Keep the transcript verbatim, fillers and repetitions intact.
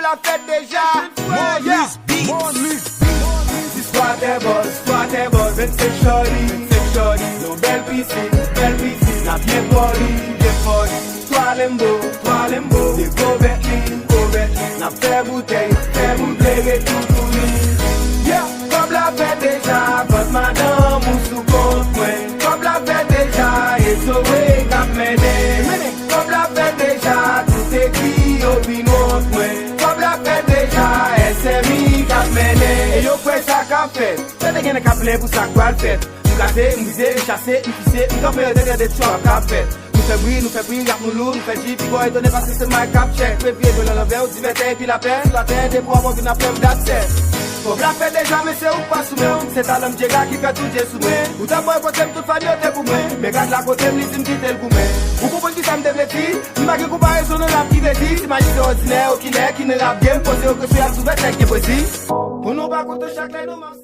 La fèt deja. Maurice Beats. Squatter boss, squatter boss, vennsenk shorty, vennsenk shorty. Yon bèl pisin, bèl pisin, n ap byen foli, byen foli. Twa Lambo, twa Lambo, de gwo Bentley, gwo Bentley. N ap fè boutèy, fè boutèy, ret tou kouri. Yeah, kòb la fèt deja, vant madanm ou sou kont mwen. Kòb la fèt deja, e Zoe k ap mennen. Kòb la fèt deja, tout ekri yo vin wont mwen. Kòb la fèt deja, S M I k ap mennen. E yo kwè sa k ap fèt. Tande gen nèg k ap plenyen pou sa k pral fèt. M kase, m brize, m chase, m fise, m kanpe yo te tande trap k ap fèt. Nou fè bri, nou fè pri, rap nou lou, nou fè G, pi bò etone paske se Mike k ap tchèk. Revye dwèl an lanvè, ou divètè epi lapè. Sou latè, depi w ap vin ap lèv dat sèt. Kòb la fèt deja, mesye, ou pa sou men w. Se talan m Djega ki fè tout je sou mwen. Ou t ap wè kote m, tout fan yo te pou mwen. Men gad la kote m, li di m kite l goumen. Ou konprann kisa m te vle di? M pa gen konparezon nan rap ki te di. Si majistra òdinè, okilè, ki nan rap game, poze yo kesyon, y ap sou vètèk gen pwezi. Pou nou pa kontan chak lè nou m ap